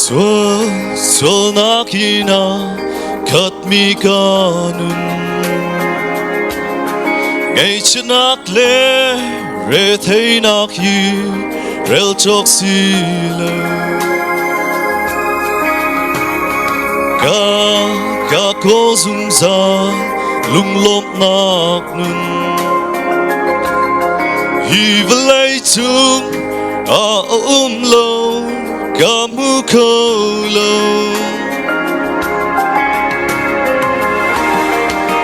Sual sualnak in a khatmi ka nun Ngaihchiatnak le retheinak hi rel cawk si lo Ka ka kawl zungzal lunglawmhnak nun Hi vawlei cung ah a um lo ka hmu kho lo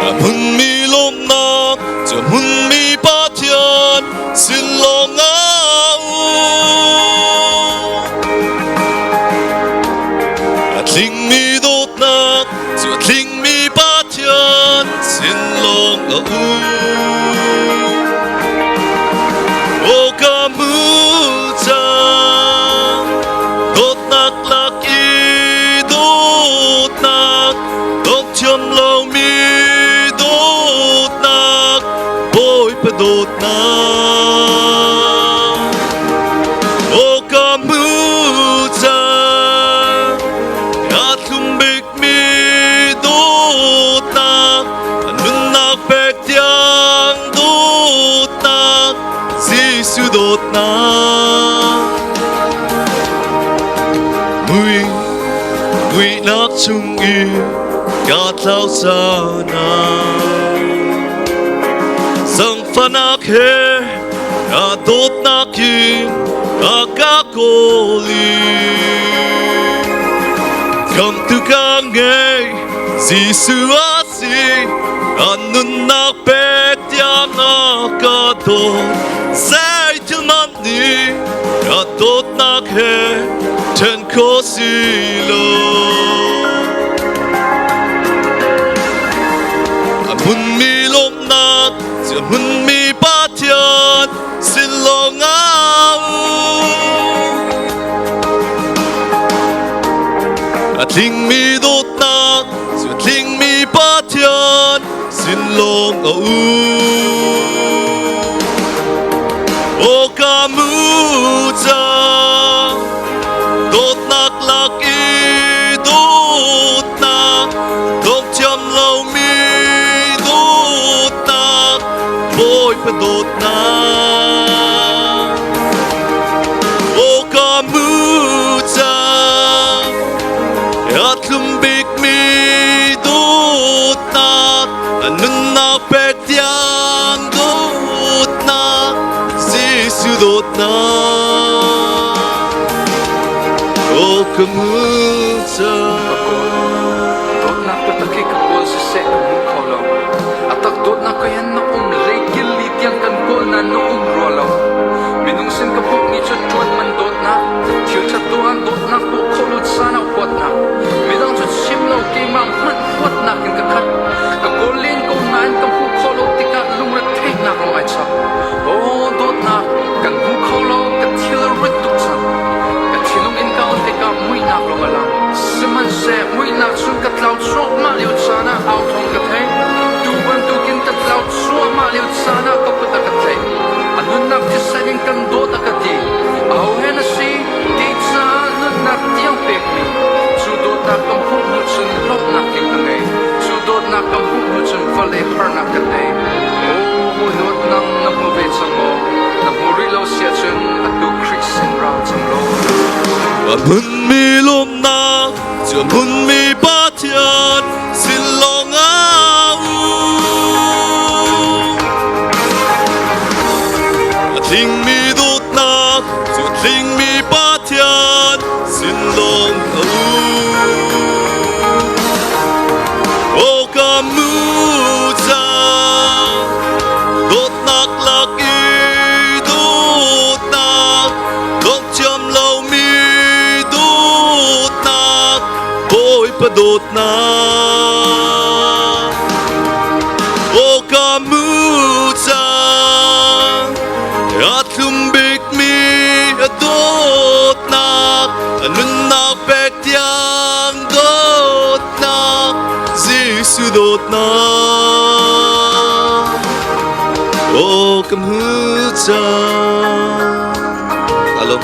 A hmunmi lawmhnak cu hmunmi Pathian sin lawng ah um. A tlingmi dawtnak cu a tlingmi Pathian sin lawng a um. Aw ka mu cang dawtnak lak i dawtnak dawt thiam lomi dawtnak Bawipa dawtnak Aw ka mu cang aa thlum bikmi dawtnak nunnak pek tiang dawtnak Jesuh dawtnak mui muihnak chung i ka tlau caan ah zangfahnak he ka dawtnak in a ka kawl i khamtu ka ngei Jesuh a si an nunnak pek tiang a ka dawt zeithil man nih ka dawtnak he ṭhen kho si lo a hmunmi lawmhnak cu a hmunmi Pathian sin lawng ah a tlingmi dawtnak cu a tlingmi Pathian sin lawng a um. Aw ka mu cang dawtnak lak i dawtnak dawt thiam lomi dawtnak Bawipa dawtnak Aw ka mu cang a thlum bikmi dawtnak a nunnak pek tiang dawtnak Jesuh dawtnak Aw ka mu cang Dawtnak taktak hi ka kawl siseh ka hmu kho lo. A tak dawtnak ko hin na um leikil li tiang kan kawl nain na um rua lo. Minung sin ka hmuhmi cu ṭuan man dawtnak, thil ṭhat tuah ah dawtnak tuah khawh lo caan ah huatnak, midang cu chim lo keimah hmanh huatnak in ka khat. Ka kawl len ko nain ka hmuh khawh lo tikah lungretheihnak lawng ai chap. Aw dawtnak, kan hmu kho lo, ka thil a rit tuk cang. Ka thinlung in ka on tikah muihnak lawng a lang. Sihmanhseh muihnak chung ka tlau cuahmah lio caan ah au thawng ka theih. Tu bantukin ka tlau cuahmah lio caan ah ka kut a ka tlaih. A nunnak thisen in kan dawt a ka ti. Aho he na si? Kei caah nunnak tiang pekmi cu dawtnak ka hmuh hnu cun lawmhnak tling ka ngei. Cu dawtnak ka hmuh hnu cun vawlei harnak ka tei. Aw maw dawt nang na hmu ve cang maw? Na hmu rih lo si ahcun atu Khrih sin ra cang law. A hmunmi lawmhnak cu a hmunmi Pathian sin lawng ah um. A tlingmi dawtnak cu a tlingmi Pathian sin lawng a um. Aw ka mu cang dawtnak lak i dawtnak dawt thiam lomi dawtnak Bawipa dawtnak Aw ka mu cang a thlum bikmi a dawtnak a nunnak pek tiang dawtnak Jesuh dawtnak Aw ka mu cang Alo.